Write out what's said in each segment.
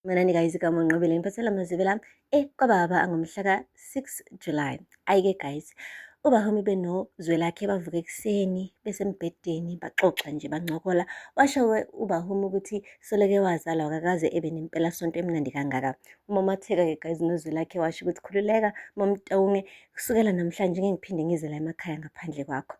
Mina guys kaMonqobile ngiphathela amazwi la kwababa angomhla ka-6 July. Ayike guys, uBahumi benoZwelakhe bavuka ekuseni besembhedeni baxoxa nje bancokola. Washo-ke uBahumi ukuthi soleke wazalwa akakaze ebe nempelasonto emnandi kangaka. Umomatheka-ke guys noZwelakhe washo ukuthi khululeka Mamtawunge, kusukela namhlanje ngeke ngiphinde ngize la emakhaya ngaphandle kwakho.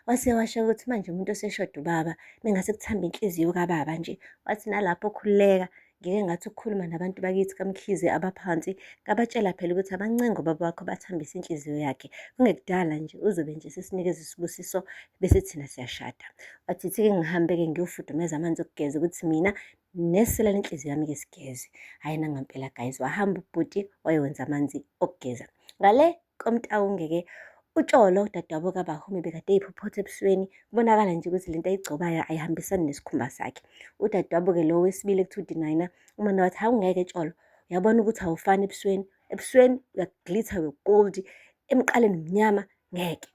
Wase washo ukuthi manje umuntu oseshoda ubaba bengase kuthamba inhliziyo kababa nje. Wathi nalapho khululeka ngike ngathi ukukhuluma nabantu bakithi kaMkhize abaphansi ngabatshela phela ukuthi abancenga ubaba wakho bathambise inhliziyo yakhe. Kungekudala nje uzobe nje sesinikeza isibusiso bese thina siyashada. Wathi thi-ke ngihambe-ke ngiyofudumeza amanzi okugeza ukuthi mina nesela lenhliziyo yami-ke sigeze. Hhayi nangampela guys, wahamba ubhuti wayowenza amanzi okugeza. Ngale koMtawunge-ke uTsholo udadewabo kaBahumi bekade eyiphuphutha ebusweni, kubonakala nje ukuthi lento ayigcobayo ayihambisani nesikhumba sakhe. Udadewabo-ke lo wesibili ekuthiwa uDinayina umane wathi hawu ngeke Tsholo, uyabona ukuthi awufani ebusweni, ebusweni uyaglitha we-gold, emqaleni umnyama, ngeke.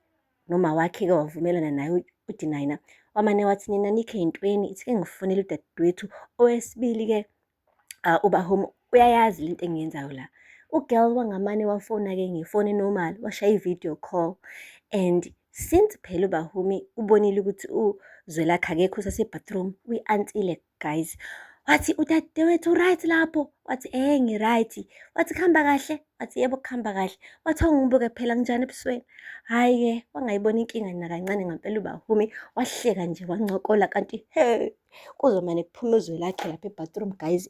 Noma wakhe-ke wavumelana naye uDinayina, wamane wathi nina nikhe ey'ntweni, ithi-ke ngifonele udadewethu owesibili-ke uBahumi uyayazi lento engiyenzayo la. U-girl wangamane wafona-ke ngefoni normal, washaya i-video call and since phela uBahumi ubonile ukuthi uZwelakhe akekho usase-bathroom, uyi-ansile guys. Wathi udadewethu u-right lapho? Wathi ngi-right. Wathi kuhamba kahle? Wathi yebo kuhamba kahle. Wathi awungibuke phela nginjani ebusweni? Hhayi-ke wangayibona inkinga nakancane ngampela uBahumi, wahleka nje wancokola kanti he kuzomane kuphume uZwelakhe lapha e-bathroom guys,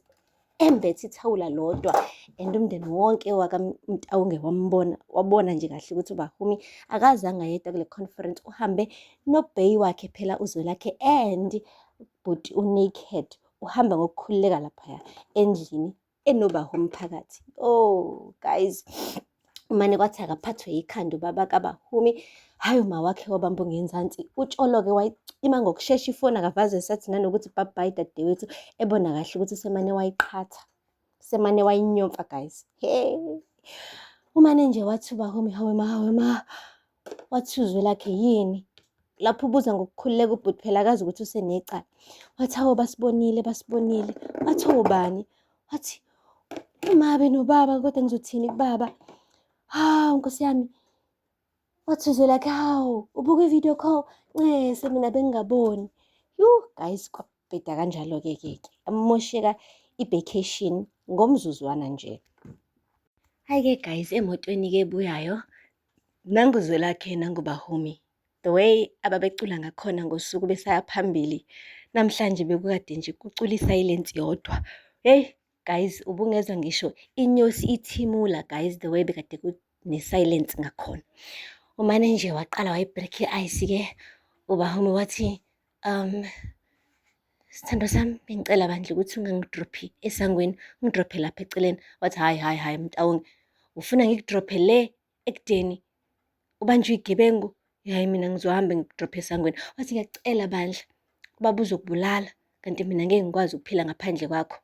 embethe ithawula lodwa and umndeni wonke wakaMtawunge wambona, wabona nje kahle ukuthi uBahumi akazange ayedwa kule conference, uhambe nobheyi wakhe phela uZwelakhe and bhuti u-naked, uhamba ngokukhululeka laphaya endlini enoBahumi phakathi. Oh guys, umane kwathi akaphathwe yikhanda ubaba kaBahumi. Hhayi uma wakhe wabamba ongenzansi. UTsholo-ke wayicima ngokushesha ifoni akavaze esathi nanokuthi bye bye dadewethu, ebona kahle ukuthi usemane wayiqhatha, semane wayinyomfa guys. Hey, umane nje wathi uBahumi hawe ma, hawe ma, wathi uZwelakhe yini? Lapho ubuza ngokukhululeka ubhuti phela akazi ukuthi usenecala. Wathi hawu basibonile, basibonile. Wathi obani? Wathi umabe nobaba kodwa ngizothini kubaba? Hawu nkosi yami. Wathi uZwelakhe hawu ubuka i-video call, ncese mina bengingaboni. Yuh guys kwabheda kanjalo-ke ke ke. Yamosheka i-vacation ngomzuzwana nje. Hhayi-ke guys emotweni-ke ebuyayo nangu Zwelakhe nangu Bahumi. The way ababecula ngakhona ngosuku besaya phambili namhlanje bekukade nje kucula i-silence yodwa. Hey guys ubungezwa ngisho inyosi ithimula guys the way bekade kune-silence ngakhona. Umane nje waqala wayi-break i-ice-ke uBahumi wathi sithandwa sami bengicela bandla ukuthi ungangidrophi esangweni, ungidrophe lapha eceleni. Wathi hhayi hhayi hhayi Mtawunge, ufuna ngikudrophe le ekudeni ubanjwe igebengu? Hhayi mina ngizohamba ngikudrophe esangweni. Wathi ngiyacela bandla, ubaba uzokubulala kanti mina ngeke ngikwazi ukuphila ngaphandle kwakho.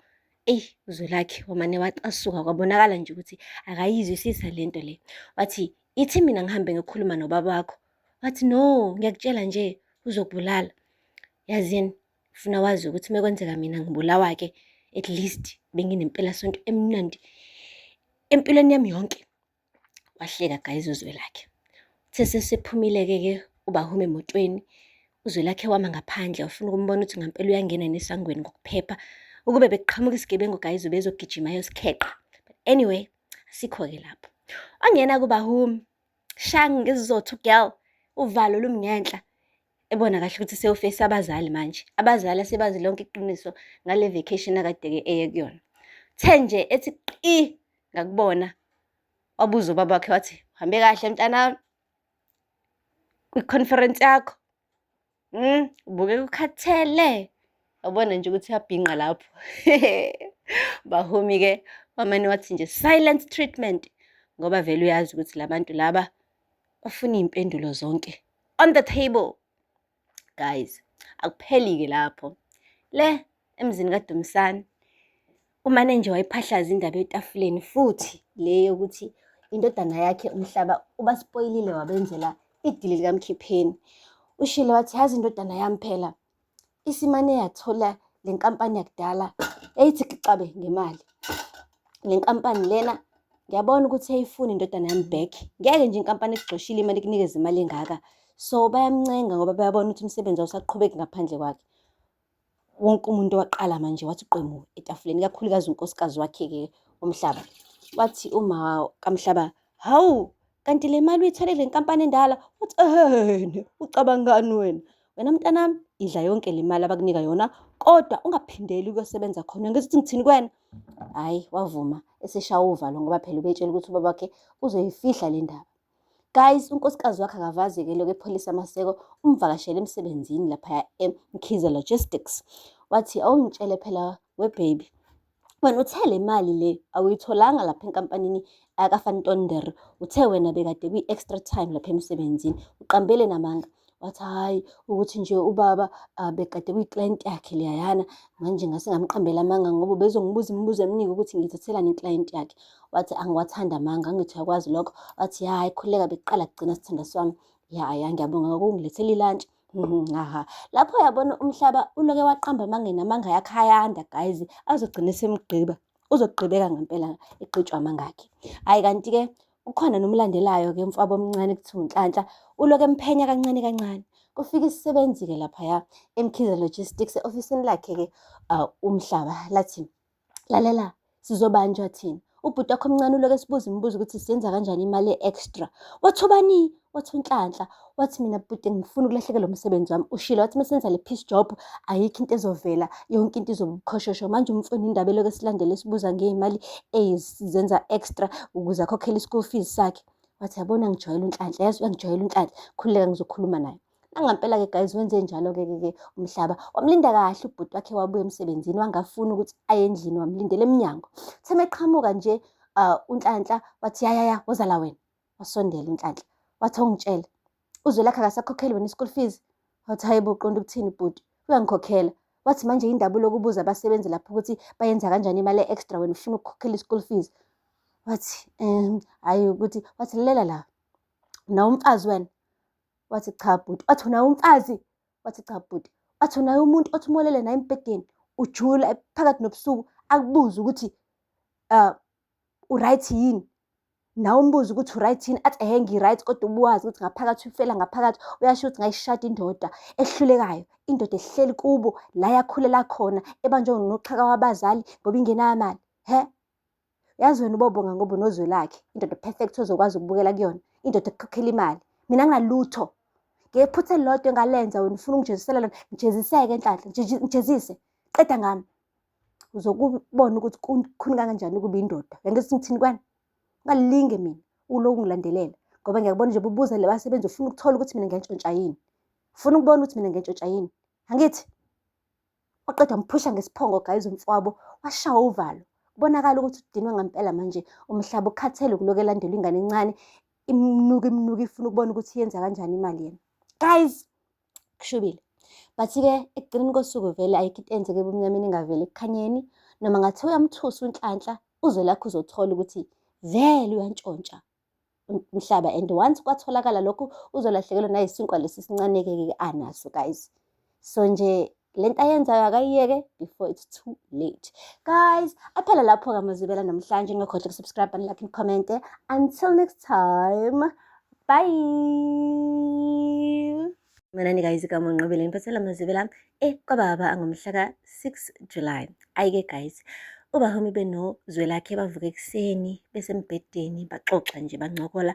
Eyi uZwelakhe wamane wacasuka kwabonakala nje ukuthi akayizwisisa lento le. Wathi ithi mina ngihambe ngiyokhuluma nobaba wakho. Wathi no, ngiyakutshela nje uzokubulala. Yazini funa wazi ukuthi mekwenzeka mina ngibulawa-ke at least benginempelasonto emnandi empilweni yami yonke. Wahleka guys uZwelakhe. Uthe sesephumile-ke ke uBahumi emotweni, uZwelakhe wama ngaphandle wafuna ukumbona ukuthi ngampela uyangena nesangweni ngokuphepha. Ukube bekuqhamuka isigebengu guys ubezogijima ayosikheqa. But anyway, asikho-ke lapho. Wangena kuBahumi, shaya ngesizotho girl, uvalo lumngenhla. Ebona kahle ukuthi seyofesa abazali manje. Abazali asebazi lonke iqiniso ngale vacation akade-ke eye kuyona. Uthe nje ethi qi ngakubona, wabuza ubaba wakhe wathi, uhambe kahle mntanami kwi-conference yakho? Ubukeka ukhathele. Wabona nje ukuthi uyabhinqa lapho. Bahumi-ke wamane wathi nje silent treatment ngoba vele uyazi ukuthi la bantu laba bafuna iy'mpendulo zonke on the table. Guys, akupheli-ke lapho. Le emzini kaDumisani umane nje wayiphahlaza indaba etafuleni futhi le yokuthi indodana yakhe umhlaba ubaspoyilile wabenzela idili likaMkhipheni. Ushilo wathi yazi indodana yami phela isimane yathola le nkampani yakudala yayithi gicabe ngemali. Le nkampani lena ngiyabona ukuthi ayifuni indodana yami back. Ngeke nje inkampani ekugxoshile imali ikunikeze imali engaka. So bayamncenga ngoba bayabona ukuthi umsebenzi awusaqhubeki ngaphandle kwakhe. Wonke umuntu waqala manje wathi qwemu etafuleni, ikakhulukazi unkosikazi wakhe-ke uMhlaba. Wathi uma kaMhlaba, hawu, kanti le mali uyithole kule nkampani endala? Wathi, ehene, ucabangani wena? Wena mntanami, idla yonke le mali abakunika yona, kodwa ungaphindeli ukuyosebenza khona. Ngithi ngithini kuwena? Hhayi, wavuma eseshawa uvalo ngoba phela ubetshela ukuthi ubaba wakhe uzoyifihla le ndaba. Guys, unkosikazi wakhe akavazi-ke lokhu epholisa amaseko, umvakashele emsebenzini laphaya eMkhize Logistics. Wathi, awungitshele phela we baby, wena uthe le mali le awuyitholanga lapha enkampanini akaFantonder, uthe wena bekade kwi-extra time lapha emsebenzini, uqambele namanga. Wathi hhayi, ukuthi nje ubaba bekade kuyi-client yakhe leyayana, manje ngase ngamqambela amanga ngoba ubezongibuza imibuzo eminingi ukuthi ngiyithathelani i-client yakhe. Wathi angiwathanda amanga, angithi uyakwazi lokho. Wathi hhayi, khululeka bekuqala kugcina sithandwa sami. Ya ya, ngiyabonga ngokungilethela ilantshi. Aha. Lapho uyabona umhlaba uloke waqamba amanga namanga yakhe ayanda guys, azogcina esemgqiba. Uzogqibeka ngempela egqitshwa amanga akhe. Hhayi kanti-ke ukhona nomlandelayo-ke umfowabo omncane kuthiwa uNhlanhla, uloke emphenya kancane kancane. Kufika isisebenzi-ke laphaya eMkhize Logistics e-ofisini lakhe-ke uMhlaba lathi, lalela, sizobanjwa thina. Ubhuti wakho omncane uloke esibuza imibuzo ukuthi siyenza kanjani imali e-extra. Wathi ubani? Wathi uNhlanhla. Wathi mina bhuti ngifuna ukulahlekelwa umsebenzi wami. Ushilo wathi masenza le piece job ayikho into ezovela, yonke into izoba ubuqhoshosho. Manje umfuni indaba elokhu esilandela esibuza ngey'mali ezenza extra ukuze akhokhele i-school fees sakhe. Wathi yabona ngijwayele uNhlanhla, yazi uyangijwayela uNhlanhla, khululeka ngizokhuluma naye. Nangampela-ke guys wenze njalo-ke ke ke uMhlaba. Wamlinda kahle ubhuti wakhe wabuya emsebenzini, wangafuni ukuthi aye endlini, wamlindela emnyango. Uthe meqhamuka nje uNhlanhla wathi ya ya ya, woza la wena. Wasondela uNhlanhla wathi awungitshele, uZwelakhe akasakhokheli wena i-school fees? Wathi hayi bo, uqonda ukuthini bhuti? Uyangikhokhela. Wathi manje indaba ulokubuza abasebenzi lapho ukuthi bayenza kanjani imali e-extra wena ufuna ukukhokhela i-school fees. Wathi hhayi ukuthi, wathi lalela la, unawo umfazi wena? Wathi cha bhuti. Wathi unawo umfazi? Wathi cha bhuti. Wathi unaye umuntu othi umolele naye embhedeni, ujula phakathi nobusuku akubuze ukuthi u-right yini? Nawe umbuze ukuthi u-right yini, athi ehhe ngi-right, kodwa ubuwazi ukuthi ngaphakathi ufela ngaphakathi. Uyasho ukuthi ngayishada indoda ehlulekayo, indoda ehleli kubo la yakhulela khona, ebanjwe noxhaka wabazali ngoba ingenayo imali. Hhe? Yazi wena ubobonga ngoba unoZwelakhe, indoda perfect ozokwazi ukubukela kuyona, indoda ekukhokhela imali. Mina nginalutho. Ngephutha elilodwa engalenza wena ufuna ungijezisela lona, ngijeziseke Nhlanhla, ngijezise. Qeda ngami. Uzokubona ukuthi kukhuni kanjani ukuba indoda. Uyangithi ngithini kwena? Ungalinge mina uloku ungilandelela ngoba ngiyakubona nje ubuza le basebenzi ufuna ukuthola ukuthi mina ngiyantshontsha yini. Ufuna ukubona ukuthi mina ngiyantshontsha yini. Angithi? Waqeda wamphusha ngesiphongo guys umfowabo, washawa uvalo. Kubonakala ukuthi udinwe ngempela manje umhlaba, ukhathele ukuloku elandelwa ingane encane, imnuka imnuka ifuna ukubona ukuthi yenza kanjani imali yena. Guys, kushubile. But-ke ekugcineni kosuku vele ayikho into eyenzeka ebumnyameni ingaveli ekukhanyeni. Noma ngathi uyamthusa uNhlanhla, uZwelakhe uzothola ukuthi vele uyantshontsha umhlaba and once kwatholakala lokhu uzolahlekelwa nayisinkwa lesi sincane-ke ke anaso guys. So nje lento ayenzayo akayiyeke before it's too late. Guys, aphela lapho-ke amazwibela namhlanje. Ningakhohlwa ukusubscribe and like and comment. Until next time, bye. Manani guys, igama uNqobile ngiphathela amazwibela kwababa angomhla ka-6 July. Ayi-ke guys, uBahumi benoZwelakhe bavuka ekuseni besembhedeni baxoxa nje bancokola.